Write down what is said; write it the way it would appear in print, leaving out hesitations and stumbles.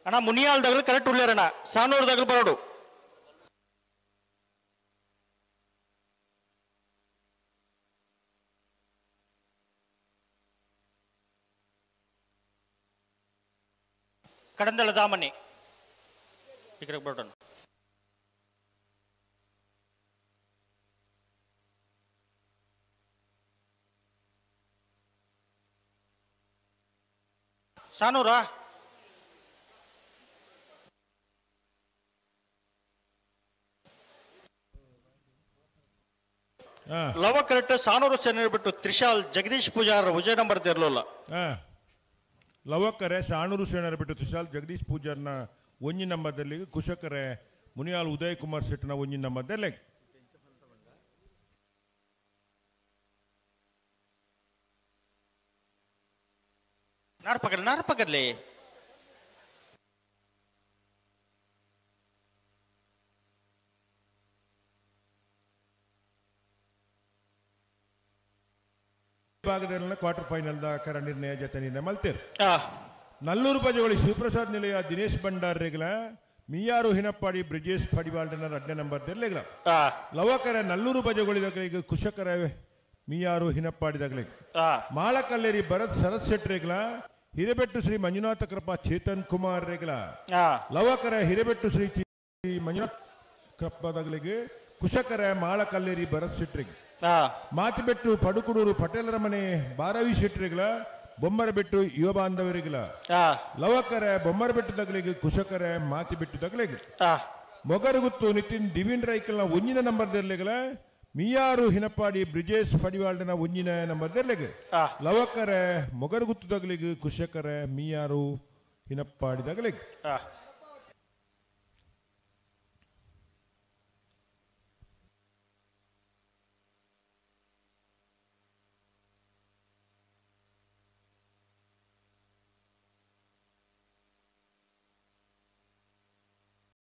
ಅಣ್ಣ ಮುನಿಯಾಲ್ದಾಗಲು ಕರೆಕ್ಟ್ ಉಳ್ಳೇರಣ್ಣ ಸಾನೂರ್ದಾಗಲು ಬರೋಡು ಕಡಂದಳ ದಾಮನಿ ಈ ಬರೋಣ ಸಾನೂರಾ ಲವ ಕರೆಕ್ಟ್ ಸಾನೂರು ಸೇರಿಬಿಟ್ಟು ತ್ರಿಶಾಲ್ ಜಗದೀಶ್ ಪೂಜಾರ್ ವಿಜಯ ನಂಬರ್ ಇರಲಿಲ್ಲ. ಲವಕರೆ ಸಾನೂರು ಸೇನರ್ ಬಿಟ್ಟು ತ್ರಿಶಾಲ್ ಜಗದೀಶ್ ಪೂಜಾರ್ನ ಒಂಜಿ ನಂಬರ್ದಲ್ಲಿ, ಕುಶಕರೆ ಮುನಿಯಾಲ್ ಉದಯ್ ಕುಮಾರ್ ಶೆಟ್ಟನ ಒಂಜಿ ನಂಬರ್ದಲ್ಲಿ. ನಾರ್ಪಗಲ್ ನಾರ್ಪಗಲ್ಲಿ ಭಾಗದಲ್ಲಿ ಕ್ವಾರ್ಟರ್ ಫೈನಲ್ ಕರ ನಿರ್ಣಯ ಜೊತೆ ನಿರ್ಣಯ ಮಲ್ತೇರು. ನಲ್ಲೂರು ಪಜೆಗಳು ಶಿವಪ್ರಸಾದ್ ನಿಲಯ ದಿನೇಶ್ ಭಂಡಾರ್ ರೇಗಲ, ಮಿಯಾರು ಹಿನಪ್ಪಾಡಿ ಬ್ರಿಜೇಶ್ ಪಡಿವಾಲ್ಡನ ರಡ್ನೇ ನಂಬರ್ ದೆರ್ಲೆಗ್ಲ. ಲವಕರ ನಲ್ಲೂರು ಪಜೆಗಳಿದಾಗ ಕುಶಕರ ಮಿಯಾರು ಹಿನಪ್ಪಾಡಿದಾಗಲೆ. ಮಾಳಕಲ್ಲೇರಿ ಭರತ್ ಶರತ್ ಶೆಟ್ ರೇಗಲ, ಹಿರೇಬೆಟ್ಟು ಶ್ರೀ ಮಂಜುನಾಥ ಕೃಪಾ ಚೇತನ್ ಕುಮಾರ್ ರೇಗಲ. ಲವಕರ ಹಿರೇಬೆಟ್ಟು ಶ್ರೀ ಮಂಜುನಾಥ ಕೃಪಾದಾಗಲಿಗೆ ಕುಶಕರ ಮಾಳಕಲ್ಲೇರಿ ಭರತ್ ಶೆಟ್ರಿಗೆ. ಮಾತಿಬೆಟ್ಟು ಪಡುಕುಡೂರು ಪಟೇಲರ ಮನೆ ಬಾರವಿ ಶೆಟ್ರಿಗಳ, ಬೊಮ್ಮರಬೆಟ್ಟು ಯುವ ಬಾಂಧವರಿಗಳ. ಲವಕರ ಬೊಮ್ಮರಬೆಟ್ಟು ತಗಲಿಗೆ ಕುಶಕರ ಮಾತಿಬೆಟ್ಟು ತಗಲಿಗೆ. ಮೊಗರುಗುತ್ತು ನಿತಿನ್ ದಿವಿನ್ ರೈಕಲ್ನ ಒಂಜಿನ ನಂಬರ್ ದೆರ್ಲೆಗಳ, ಮಿಯಾರು ಹಿನಪಾಡಿ ಬ್ರಿಜೇಶ್ ಪಡಿವಾಲ್ಡನ ಒಂಜಿನ ನಂಬರ್ ದೆರ್ಲೆಗೆ. ಲವಕರ ಮೊಗರುಗುತ್ತು ತಗಲಿಗೆ ಕುಶಕರ ಮಿಯಾರು ಹಿನಪಾಡಿ ತಗಲಿಗೆ.